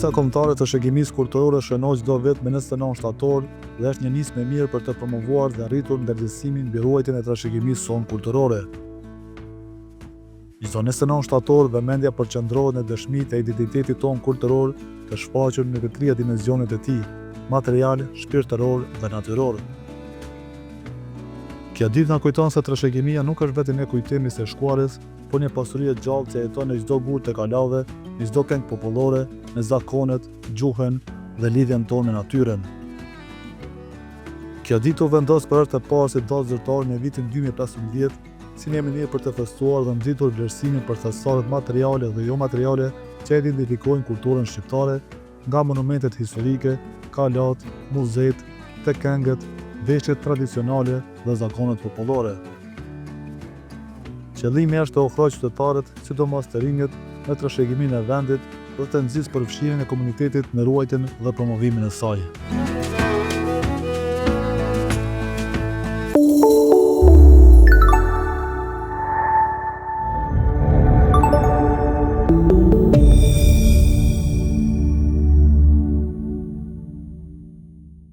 Dita Kombëtare e Trashëgimisë Kulturore shënohet çdo vit me 29 shtator dhe është një nismë e mirë për të promovuar dhe rritur ndërgjegjësimin mbi ruajtjen e trashëgimisë sonë kulturore. Çdo 29 shtator, vëmendja përqendrohet në dëshmitë e identitetit tonë kulturor të shfaqur në të tria dimensionet e tij, material, shpirtëror dhe natyror. Kjo ditë na kujton se trashëgimia nuk është vetëm një kujtim i së shkuarës, por një pasuri e gjallë që jeton në çdo gur të kalave, në çdo këngë popullore, në zakonet, gjuhën dhe lidhjen tonë me natyrën. Kjo ditë u vendos për herë të parë si datë zyrtare në vitin 2015, si një mënyrë për të festuar dhe nxitur vlerësimin për thesaret materiale dhe jomateriale që identifikojnë kulturën shqiptare, nga monumentet historike, kalatë, muzetë, te këngët, veshjet tradicionale dhe zakonet popullore. Qëllimi është të afrojë qytetarët, sidomos të rinjët, me trashëgiminë e vendit dhe të nxisë përfshirjen e komunitetit në ruajtjen dhe promovimin e saj.